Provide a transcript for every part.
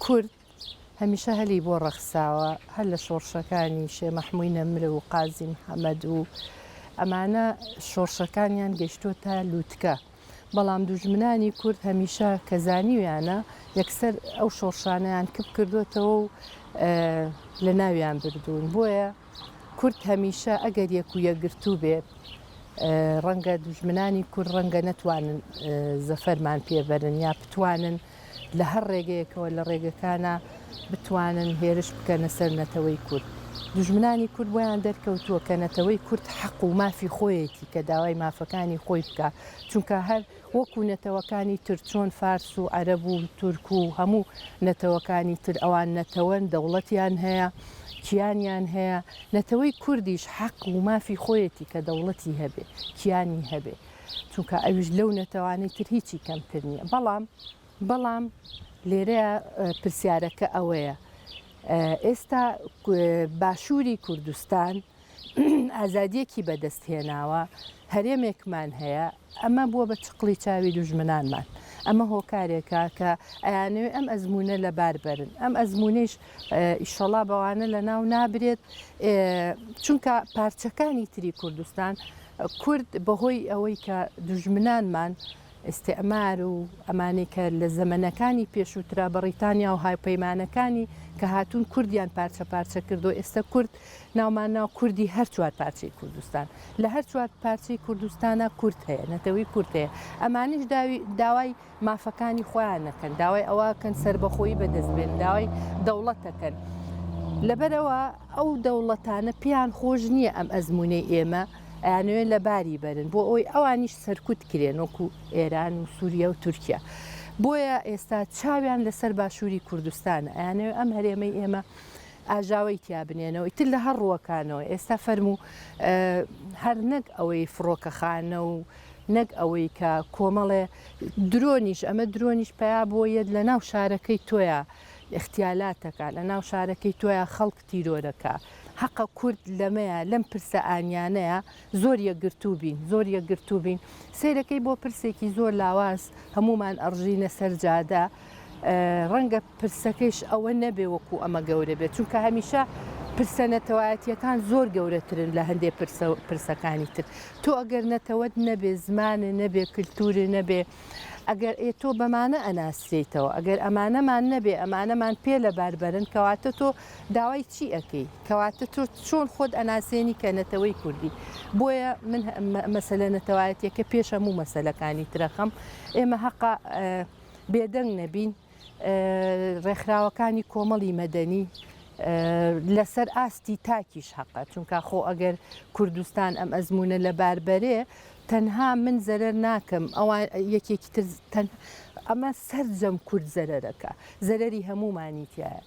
کورد هەمیشە هەلی بۆ ڕەخساوە هەر لە شۆڕشەکانی شێ مەحمووی نەمر و قازی محەمەد و ئەمانە شۆڕشەکانیان گەیشتۆتە لووتکە بەڵام دوژمنانی کورد هەمیشە کە زانیویانە یەکسەر ئەو شۆڕشانەیان کپ کردۆتەوە و لە ناویان بردوون بۆیە کورد هەمیشە ئەگەر یەک و یەکگرتوو بێ ڕەنگە دوژمنانی کورد ڕەنگە نەتوانن زەفەرمان پێبەرن یا بتوانن لە هەر ڕێگەیەکەوە لە ڕێگەکانا بتوانن هێرش بکەنە سەر نەتەوەی کورد. دوژمنانی کورد بۆیان دەرکەوتووە کە نەتەوەی کورد حەق و مافی خۆیەتی کە داوای مافەکانی خۆی بکا، چونکە هەر وەکو نەتەوەکانی تر چۆن فارس و عەرەب و تورک و هەموو نەتەوەکانی تر ئەوان نەتەوەن، دەوڵەتیان هەیە، کیانیان هەیە، نەتەوەی کوردیش حەق و مافی خۆیەتی کە دەوڵەتی هەبێ، کیانی هەبێ. چونکە ئەویش لەو نەتەوانەی تر هیچی کەمتر نییە بەڵام بەڵام لێرەیە پرسیارەکە ئەوەیە ئێستا باشووری کوردستان ئازادیەکی بەدەست هێناوە هەرێمێکمان هەیە ئەمە بووە بە چقڵی چاوی دوژمنانمان ئەمە هۆکارێکە کە ئەیانەوێ ئەم ئەزمونە لەبار بەرن ئەم ئەزمونەیش ئیشەڵا بەوانە لە ناو نابرێت چونکە پارچەکانی تری کوردستان کورد بەهۆی ئەوەی کە دوژمنانمان ئیستعمار و ئەمانەی کە لە زەمەنەکانی پێشووترا بەڕیتانیا و هاوپەیمانەکانی کە هاتوون کوردیان پارچە پارچە کردو ئێستا کورد ناومان ناو کوردی هەر چوار پارچەی کوردستان لە هەر چوار پارچەی کوردستانە کورد هەیە نەتەوەی کورد هەیە ئەمانیش داوی داوای مافەکانی خۆیان نەکەن داوای ئەوە کەن سەربەخۆیی بەدەست بێن داوای دەوڵەت دەکەن لەبەرئەوە ئەو دەوڵەتانە پێیان خۆش نییە ئەم ئەزموونەی ئێمە ئەیانەوێت لەباری بەرن بۆ ئەوەی ئەوانیش سەرکوت کرێن وەکو ئێران و سووریا و تورکیا بۆیە ئێستا چاویان لەسەر باشووری کوردستانە ئەیانەوێت ئەم هەرێمەی ئێمە ئاژاوەی تیا بنێنەوە ئیتر لە هەر ڕووەکانەوە ئێستا فەرموو هەر نەک ئەوەی فڕۆکەخانە و نەک ئەوەی کە کۆمەڵێ درۆنیش ئەمە درۆنیش پیا بۆ یەت لە ناو شارەکەی تۆیا ئیغتیالاتەکا لە ناو شارەکەی تۆیا خەڵک تیرۆرەکا هەقە کورد لەمەیە لەم پرسە ئانیانەیە زۆر یەکگرتوو بین زۆر یەکگرتوو بین سەیرەکەی بۆ پرسێکی زۆر لاواز هەموومان ئەڕژینە سەر جادە ڕەنگە پرسەکەیش ئەوە نەبێ وەکو ئەمە گەورە بێت چونکە هەمیشە پرسە نەتەوایەتیەکان زۆر گەورەترن لە هەندێ پرسەکانی تر تۆ ئەگەر نەتەوەت نەبێ زمانە نەبێ کللتورە نەبێ ئەگەر ئێ تۆ بەمانە ئەناسرێیتەوە ئەگەر ئەمانەمان نەبێ ئەمانەمان پێ لەبار بەرن کەواتە تۆ داوای چی ئەکەی کەواتە تۆ چۆن خۆت ئەناسێنی کە نەتەوەی کوردی بۆیە من مەسەلە نەتەوایەتیەکە پێش هەموو مەسەلەکانی ترەخەم ئێمە هەقە بێدەنگ نەبین ڕێکخراوەکانی کۆمەڵی مەدەنی لەسەر ئاستی تاکیش هەقە چونکە خۆ ئەگەر کوردستان ئەم ئەزمونە لەبار بەرێ تەنها من زەرەر ناکەم ئەوان یەکێکی تر تەن ئەمە سەرجەم کورد زەرەرەکە زەرەری هەموومانی تایە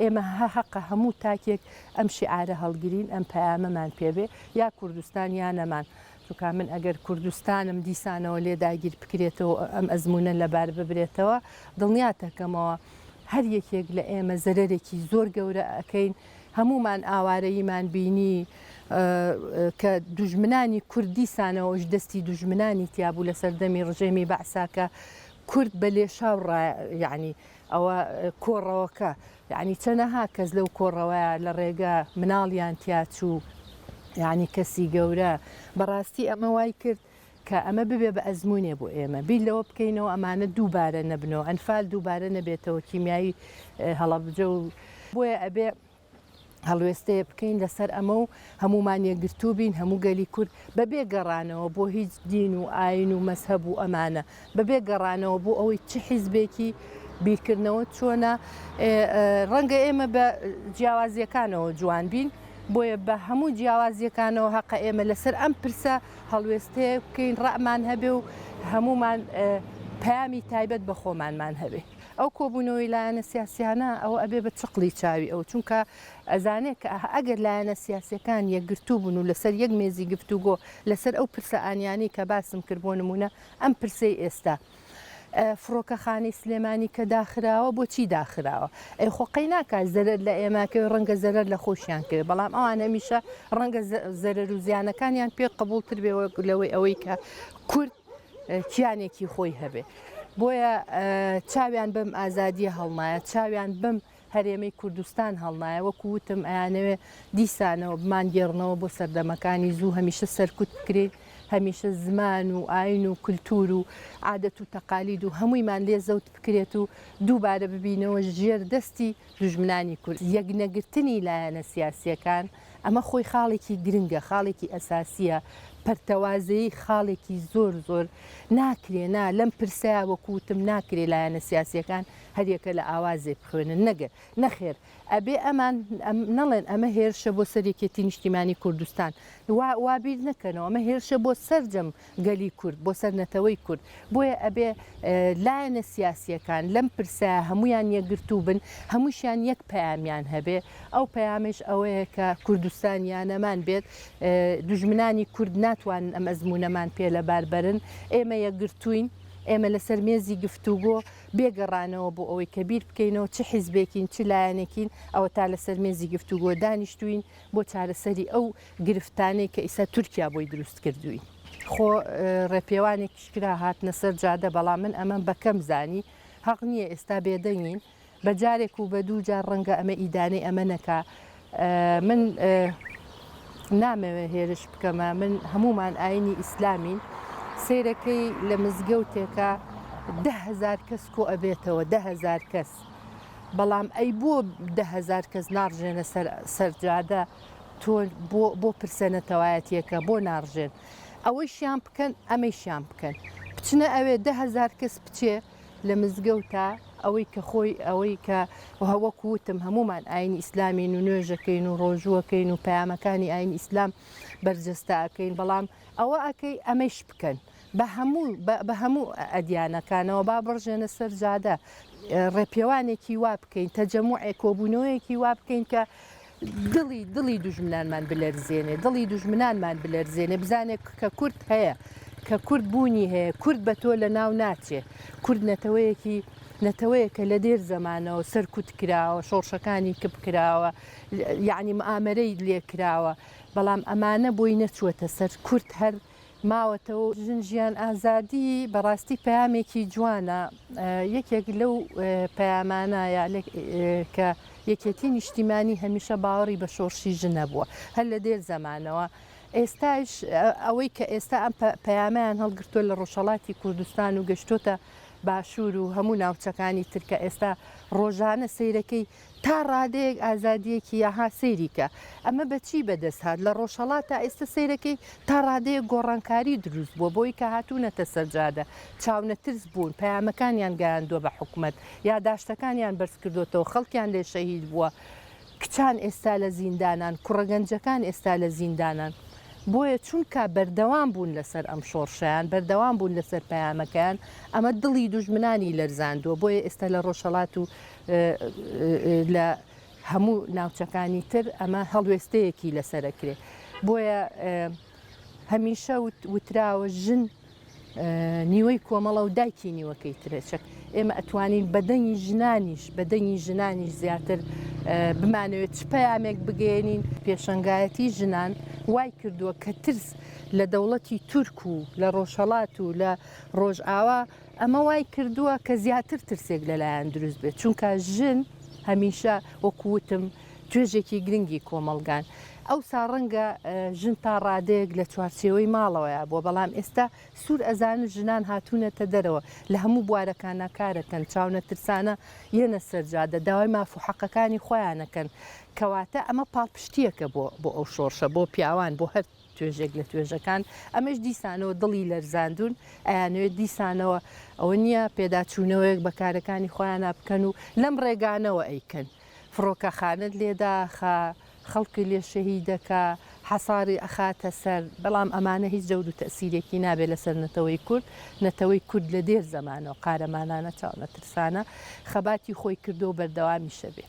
ئێمە هەقە هەموو تاکێک ئەم شیعارە هەڵگرین ئەم پەیامەمان پێبێ یا کوردستان یا نەمان چونکە من ئەگەر کوردستانم دیسانەوە لێ داگیر بکرێتەوە ئەم ئەزموونە لەبار ببرێتەوە دڵنیاتەکەمەوە هەر یەکێک لە ئێمە زەرەرێکی زۆر گەورە ئەکەین هەموومان ئاوارەییمان بینی کە دوژمنانی کورد دیسانەوەش دەستی دوژمنانی تیابوو لە سەردەمی ڕژێمی بەعسا کە کورد بە لێشاو ڕا یعنی ئەوە کۆڕەوەکە یعنی چەنەها کەس لەو کۆڕەوەیە لە ڕێگە مناڵیان تیا چوو یعنی کەسی گەورە بەڕاستی ئەمە وای کرد کە ئەمە ببێ بە ئەزموونێ بۆ ئێمە بیر لەوە بکەینەوە ئەمانە دووبارە نەبنەوە ئەنفال دووبارە نەبێتەوە کیمیایی هەڵەبجە و بۆیە ئەبێ هەڵوێستەیە بکەین لەسەر ئەمە و هەمومان یەکگرتوو بین هەموو گەلی کورد بەبێ گەڕانەوە بۆ هیچ دین و ئاین و مەزهەب و ئەمانە بەبێ گەڕانەوە بۆ ئەوەی چ حیزبێکی بیرکردنەوە چۆنە ڕەنگە ئێمە بە جیاوازیەکانەوە جوان بین بۆیە بە هەموو جیاوازیەکانەوە هەقە ئێمە لەسەر ئەم پرسە هەڵوێستەیە بکەین ڕەئمان هەبێ و هەمومان پەیامی تایبەت بە خۆمانمان هەبێ. ئەو کۆبوونەوەی لایەنە سیاسیانە ئەوە ئەبێ بە چقڵی چاوی ئەو چونکە ئەزانێ کە ئەگەر لایەنە سیاسیەکان یەکگرتوو بن و لەسەر یەک مێزی گفتوگۆ لەسەر ئەو پرسە ئانیانەی کە باسم کرد بۆ نمونە ئەم پرسەی ئێستا فڕۆکەخانەی سلێمانی کە داخراوە بۆچی داخراوە ئەی خۆ قەی ناکات زەرەر لە ئێمە کەوێ ڕەنگە زەرەر لە خۆشیان کەوێ بەڵام ئەوان هەمیشە ڕەنگە زەرەر و زیانەکانیان پێ قبوڵتر بێ لەوەی ئەوەی کە کورد کیانێکی خۆی هەبێ. بۆیە چاویان بەم ئازادیە هەڵنایە، چاویان بەم هەرێمەی کوردستان هەڵنایە، وەکو وتم ئەیانەوێ دیسانەوە بمانگێڕنەوە بۆ سەردەمەکانی زوو، هەمیشە سەرکوت بکرێین، هەمیشە زمان و ئاین و کلتور و عادەت و تەقالید و هەموویمان لێ زەوت بکرێت و دووبارە ببینەوە ژێر دەستی دوژمنانی کورد. یەکنەگرتنی لایەنە سیاسیەکان ئەمە خۆی خاڵێکی گرنگە، خاڵێکی ئەساسیە، پەرتەوازەیی خاڵێکی زۆر زۆر ناکرێ نا لەم پرسەیا وەکو وتم ناکرێ لایەنە سیاسیەکان هەریەکە لە ئاوازێ بخوێنن نەگە نەخێر ئەبێ ئەمان نەڵێن ئەمە هێرشە بۆ سەر یەکێتی نیشتیمانی کوردستان وا وا بیر نەکەنەوە ئەمە هێرشە بۆ سەرجەم گەلی کورد بۆ سەر نەتەوەی کورد بۆیە ئەبێ لایەنە سیاسیەکان لەم پرسە هەمویان یەکگرتوو بن هەمووشیان یەک پەیامیان هەبێ ئەو پەیامەیش ئەوەیە کە کوردستان یا نەمان بێت دوژمنانی کورد ناتوانن ئەم ئەزموونەمان پێ لەبار بەرن ئێمە یەکگرتووین ئێمە لەسەر مێزی گفتوگۆ بێ گەڕانەوە بۆ ئەوەی کە بیر بکەینەوە چ حیزبێکین چ لایەنێکین ئەوەتا لەسەر مێزی گفتوگۆ دانیشتووین بۆ چارەسەری ئەو گرفتانەی کە ئیستا تورکیا بۆی دروست کردووین. خۆ ڕێپێوانێکیش کرا هاتنە سەر جادە بەڵام من ئەمەم بە کەم زانی هەق نییە ئێستا بێدەنگین بە جارێک و بە دوو جار ڕەنگە ئەمە ئیدانەی ئەمە نەکا من نامەوێ هێرش بکەمە من هەمومان ئاینی ئیسلامین سەیرەکەی لە مزگەوتێکە دههزار کەس کۆ ئەبێتەوە دههزار کەس بەڵام ئەی بۆ دههزار کەس ناڕژێنە سەر سەرجادە تۆ بۆ بۆ پرسە نەتەوایەتیەکە بۆ ناڕژێن ئەوەیشیان بکەن ئەمەیشیان بکەن بچنە ئەوێ دههزار کەس بچێ لە مزگەوتا ئەوەی کە خۆی ئەوەی کە وەکو وتم هەموومان ئاینی ئیسلامین و نوێژەکەین و ڕۆژووەکەین و پەیامەکانی ئاین ئیسلام بەرجەستە ئەکەین بەڵام ئەوە ئەکەی ئەمەیش بکەن بە هەموو بە هەموو ئەدیانەکانەوە با بڕژێنە سەر جادە ڕێپێوانێکی وا بکەین تەجەموعێک کۆبوونەوەیەکی وا بکەین کە دڵی دڵی دوژمنانمان بلەرزێنێ دڵی دوژمنانمان بلەرزێنێ بزانێ کە کورد هەیە کە کورد بوونی هەیە کورد بە تۆ لە ناو ناچێ کورد نەتەوەیەکی نەتەوەیەکە لە دێر زەمانەوە سەرکوت کراوە شۆڕشەکانی کپ کراوە یعنی مئامەرەی لێ کراوە بەڵام ئەمانە بۆی نەچووەتە سەر کورد هەر ماوەتەوە. ژن ژیان ئازادی بەڕاستی پەیامێکی جوانە یەکێک لەو پەیامانە کە یەکێتی نیشتیمانی هەمیشە باوەڕی بە شۆڕشی ژن هەبووە هەر لە دێر زەمانەوە ئێستاش ئەوەی کە ئێستا ئەم پەیامیان هەڵگرتووە لە ڕۆژهەڵاتی کوردستان و گەشتۆتە باشوور و هەموو ناوچەکانی ترکە ئێستا ڕۆژانە سەیرەکەی تا ڕادەیەک ئازادییەکی یاها سەیری کە ئەمە بە چی بەدەست هات لە ڕۆژهەڵاتا ئێستە سەیرەکەی تا ڕادەیەک گۆڕانکاری دروست بووە بۆی کە هاتوونەتە سەر جادە چاونەترس بوون پەیامەکانیان گەیاندووە بە حکومەت یاداشتەکانیان بەرز کردۆتەوە خەڵکیان لێ شەهید بووە کچان ئێستا لە زیندانان کوڕە گەنجەکان ئێستا لە زیندانان بۆیە چونکا بەردەوام بوون لەسەر ئەم شۆڕشەیان بەردەوام بوون لەسەر پەیامەکەیان ئەمە دڵی دوژمنانی لەرزاندووە بۆیە ئێستا لە ڕۆژهەڵات و لە هەموو ناوچەکانی تر ئەمە هەڵوێستەیەکی لەسەر ئەکرێ بۆیە هەمیشە وتراوە ژن نیوەی کۆمەڵە و دایکی نیوەکەی ترە چەک ئێمە ئەتوانین بە دەنگی ژنانیش بە دەنگی ژنانیش زیاتر بمانەوێت چ پەیامێک بگەێنین پێشەنگایەتی ژنان وای کردووە کە ترس لە دەوڵەتی تورک و لە ڕۆژهەڵات و لە ڕۆژئاوا ئەمە وای کردووە کە زیاتر ترسێک لەلایان دروست بێت، چونکە ژن هەمیشە وەکو وتم توێژێکی گرنگی کۆمەڵگان. ئەوسا ڕەنگە ژن تا ڕادەیەک لە چوارچێوەی ماڵەوەیا بووە، بەڵام ئێستا سوور ئەزانن ژنان هاتوونەتە دەرەوە، لە هەموو بوارەکانا کارەکەن، چاونەترسانە یەنە سەر جادە، داوای ماف و حەقەکانی خۆیان ئەکەن. کەواتە ئەمە پاڵپشتییەکە بۆ بۆ ئەو شۆڕشە، بۆ پیاوان، بۆ هەر توێژێک لە توێژەکان، ئەمەش دیسانەوە دڵی لەرزاندوون، ئەیانەوێت دیسانەوە ئەوە نییە پێداچوونەوەیەک بە کارەکانی خۆیانا بکەن و لەم ڕێگانەوە ئەیکەن، فڕۆکەخانەت لێ داخا، خەڵکی لێ شەهید دەکا، حەساری ئەخاتە سەر، بەڵام ئەمانە هیچ دەور و تەئسیرێکی نابێت لەسەر نەتەوەی کورد، نەتەوەی کورد لە دێر زەمانەوە قارەمانانە چاونەترسانە خەباتی خۆی کردووە و بەردەوامیشە بێ.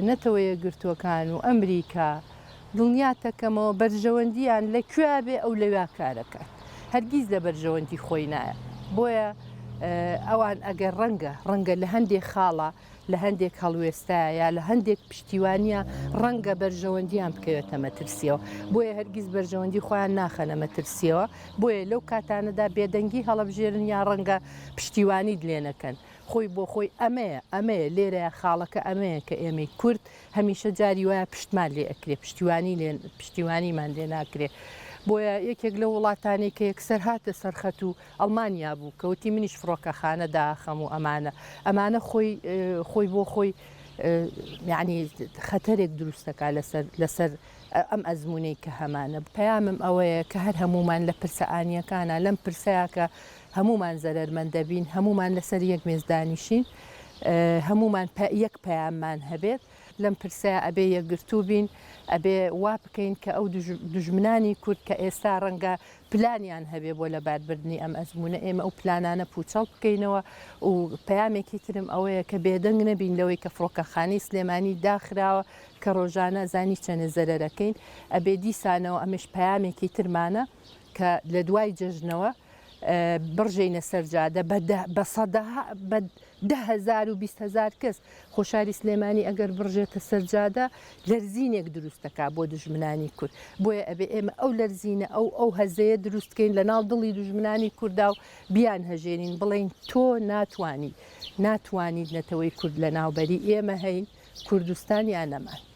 نەتەوە یەکگرتووەکان و ئەمریکا دڵنیاتەکەمەوە بەرژەوەندیان لە کوێ بێ ئەو لەویا کارەکات هەرگیز لە بەرژەوەندی خۆی نایە بۆیە. ئەوان ئەگەر ڕەنگە ڕەنگە لە هەندێک خاڵە لە هەندێک هەڵوێستایە یا لە هەندێک پشتیوانیە ڕەنگە بەرژەوەندیان بکەوێتە مەترسیەوە بۆیە هەرگیز بەرژەوەندی خۆیان ناخەنە مەترسیەوە بۆیە لەو کاتانەدا بێدەنگی هەڵەبژێرن یا ڕەنگە پشتیوانیت لێ نەکەن خۆی بۆ خۆی ئەمەیە ئەمەیە لێرەیە خاڵەکە ئەمەیە کە ئێمەی کورد هەمیشە جاری وایە پشتمان لێ ئەکرێ پشتیوانی لێ پشتیوانیمان لێ ناکرێ بۆیە یەکێک لەو وڵاتانەی کە یەکسەر هاتە سەرخەت و ئەڵمانیا بوو کە وتی منیش فڕۆکەخانە داخەم و ئەمانە ئەمانە خۆی خۆی بۆ خۆی یعنی خەتەرێک دروست دەکات لەسەر لەسەر ئەم ئەزمونەی کە هەمانە پەیامم ئەوەیە کە هەر هەمومان لە پرسە ئانیەکانە لەم پرسەیە کە هەمومان زەرەرمەند دەبین هەمومان لەسەر یەک مێز دانیشین هەمومان یەک پەیاممان هەبێت لەم پرسەیا ئەبێ یەکگرتوو بین ئەبێ وا بکەین کە ئەو دوژمنانی کورد کە ئێستا ڕەنگە پلانیان هەبێ بۆ لەباربردنی ئەم ئەزموونە، ئێمە ئەو پلانانە پووچەڵ بکەینەوە و پەیامێکی ترم ئەوەیە کە بێدەنگ نەبین لەوەی کە فڕۆکەخانەی سلێمانی داخراوە کە ڕۆژانە زانی چەنێ زەرەرەکەین، ئەبێ دیسانەوە ئەمەش پەیامێکی ترمانە کە لە دوای جەژنەوە بڕژێینە سەر جادە بە سەدەها بە 10,000 و 20,000 کەس خۆ شاری سلێمانی ئەگەر بڕژێتە سەر جادە لەرزینێک دروست دەکا بۆ دوژمنانی کورد بۆیە ئەبێ ئێمە ئەو لەرزینە ئەو ئەو هەزەیە دروست کەین لە ناو دڵی دوژمنانی کوردا و بیان هەژێنین بڵێین تۆ ناتوانی ناتوانیت نەتەوەی کورد لە ناو بەری ئێمە هەین کوردستان یا نەمان.